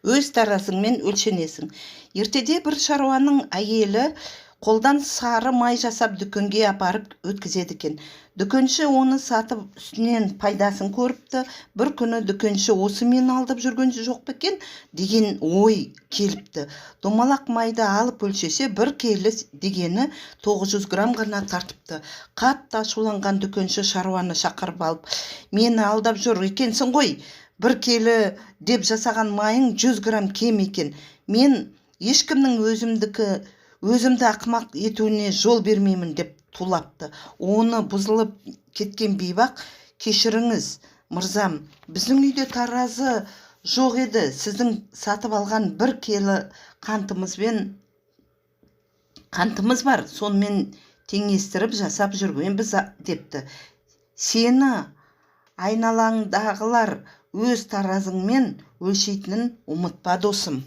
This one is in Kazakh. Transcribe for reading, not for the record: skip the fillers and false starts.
Өз таразыңмен өлшенесің. Ертеде бір шаруаның әйелі қолдан сары май жасап, дүкенге апарып өткізеді екен. Дүкенші оны сатып, үстінен пайдасын көріпті. Бір күні дүкенші осы мені алдап жүрген жоқ па екен деген ой келіпті. Домалақ майды алып өлшесе, бір келі дегені 900 грамм ғана тартыпты. Қатты ашуланған дүкенші шаруаны шақырып алып: «Мені алдап жүр екенсің ғой. Бір келі деп жасаған майың 100 грамм кем екен. Мен ешкімнің өзімдікі өзімді ақымақ етуіне жол бермеймін», – деп тулапты. Оны бұзылып кеткен бейбақ: «Кешіріңіз, мырзам, біздің үйде таразы жоқ еді. Сіздің сатып алған бір келі қантымызбен қантымыз бар, сонымен теңестіріп жасап жүргенбіз», – депті. Сені айналаңдағылар өз таразыңмен өлшейтінін ұмытпа, досым.